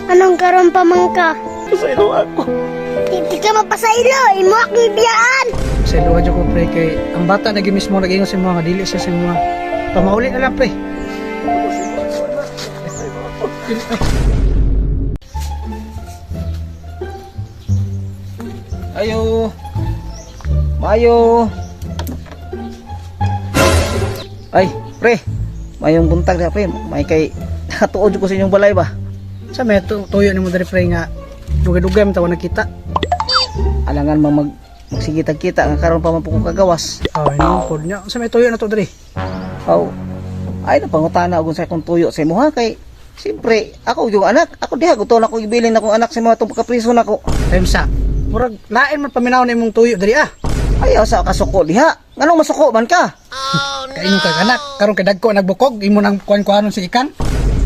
Anong karon pa man ka? Pasaylo ako. Di ka mapasaylo, imo akong ibiyaan. Sa luha ko, pre, kay ang bata na mismo nag-ingon sa mga nga dili siya sa mga. Pamauli na lang, pre. Ayo. Mayo. Ay, pre. Mayong buntag na, pre. May kay nakatuod ko sa inyong balay ba? Sa may tuyo ni mo diri, pre, nga dugay-dugay man tawa nakita. Alangan mang magsigitag kita nga karon pa man po ko kagawas. Ay, no, pod niya. Sa may tuyo na to diri. Aw. Ay napangutana og sa akong tuyo sa imuha kay siyempre ako yung anak, ako diha gusto na ko ibilin akong anak sa mga itong pagkapriso nako. Time sa. Murag lain man paminaw na imong tuyo diri ah. Ayaw sa kasuko diha. Nganong masuko man ka? Kaingon kag anak, karon kay dagko nagbukog imo nang kuan-kuanon si ikan.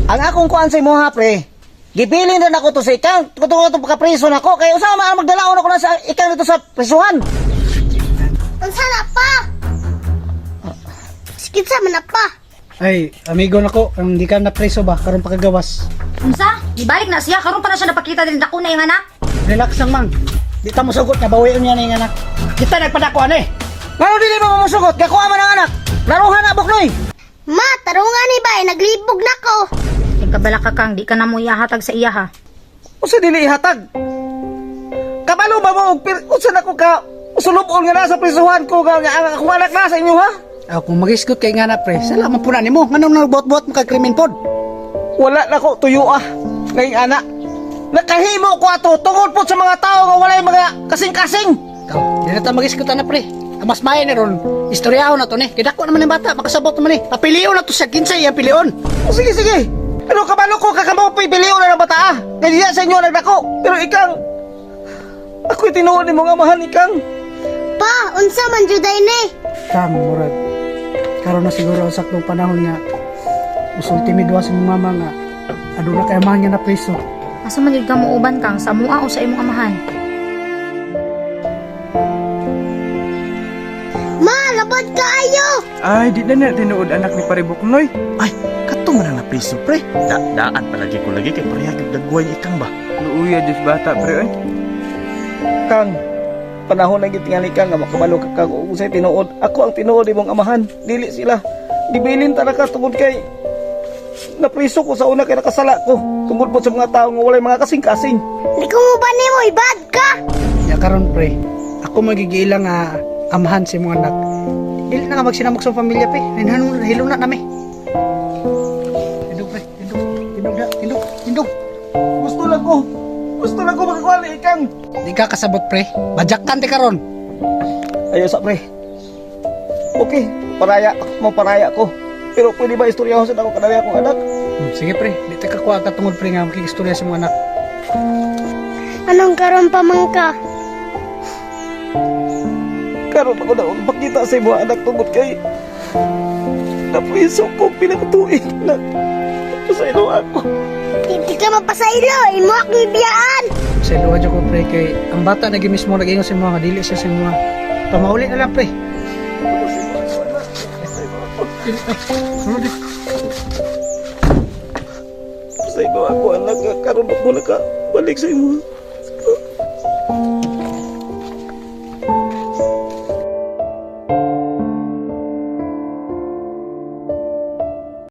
Ang akong kuan sa imuha, pre. Gibilin na nako to sa ikang. Kuto ko itong pagkapriso nako. Kay usa man ang magdalaon ako na sa ikang dito sa prisuhan. Unsa na pa? Kinsa man na pa? Ay, amigo nako, ang di ka na preso ba karon pa kagawas. Unsa? Gibalik na siya karon pa na siya napakita din dako na yung anak. Relax lang, mang. Di ta mosugot nga bawion niya na yung anak. Kita nagpadako ani. Ngano dili ba mo musugot? Gakuha man ang anak. Laruhan na buknoy. Ma, tarungan ni ba? Eh, naglibog na ko. Nagkabala ka kang di ka na mo ihahatag sa iya ha. Usa dili ihatag. Kabalo ba mo og usa na ko ka usulubon nga na sa prisuhan ko nga ang akong anak na sa inyo ha? Ah, kung magisgot kay nga na, pre, salamat po na nimo. Nganong nagbuot-buot mo kag krimen pod? Wala na ko tuyo ah. Ngayong anak. Nakahimo ko ato tungod po sa mga tao nga walay mga kasing-kasing. Ikaw, di na ta magisgot na, pre. Ang mas maayo ni ron, istoryahon na to ni. Kay dako naman ang bata, makasabot naman ni. Papilion na to siya, kinsay iyang pilion. O sige, sige. Pero kabalo ko kakamo pipiliw na ng bata ah. Kaya diya sa inyo nagdako. Pero ikang, ako'y tinuod ni mga amahan ikang. Pa, unsa man juday ni? Kang, murag, karon na siguro ang saktong panahon nga usulti mi duwa sa imong mama nga aduna kay amahan nga na preso. Asa man jud ka muuban kang sa mua o sa imong amahan? Ma, labad kaayo. Ay, di na na tinuod anak ni Paribuknoy. Ay, kato man ang napriso, pre. Daan palagi ko lagi kay pareha gyud dagway ikang ba. Luuya Diyos bata, pre. Oy. Kang, panahon na gid tingali kang nga makabalo ka kang usay tinuod. Ako ang tinuod imong amahan. Dili sila. Gibilin ta na ka tungod kay napriso ko sa una kay nakasala ko. Tungod po sa mga tao nga walay mga kasing-kasing. Di ko mo ba nimo ibad ka? Ya karon, pre, ako magigiila nga amahan sa imong anak. Dili na ka magsinamok sa pamilya, pre. Hinahon hilom na nami. Tindog, pre, tindog, tindog na, tindog, tindog. Gusto lang ko. Gusto lang ko makakuha ni ikang. Di ka kasabot, pre. Bajakkan ti karon. Ayaw sa pre. Okay, paraya mo paraya ko. Pero pwede ba istoryahon sa ako kanami akong anak? Sige, pre, di ta kakuha ka tungod, pre, nga makikistorya sa mga anak. Anong karon pa man ka? Karon ako na magpakita sa imo anak tungod kay napriso ko pinakatuig na pasaylo ako. Di ka mapasaylo, imo akong ibiyaan. Sa luha ko, pre, kay ang bata na mismo nag-ingon sa mga nga dili siya sa mga. Pamauli na lang, pre. Pasaylo ako anak nga karon ako nakabalik sa imo.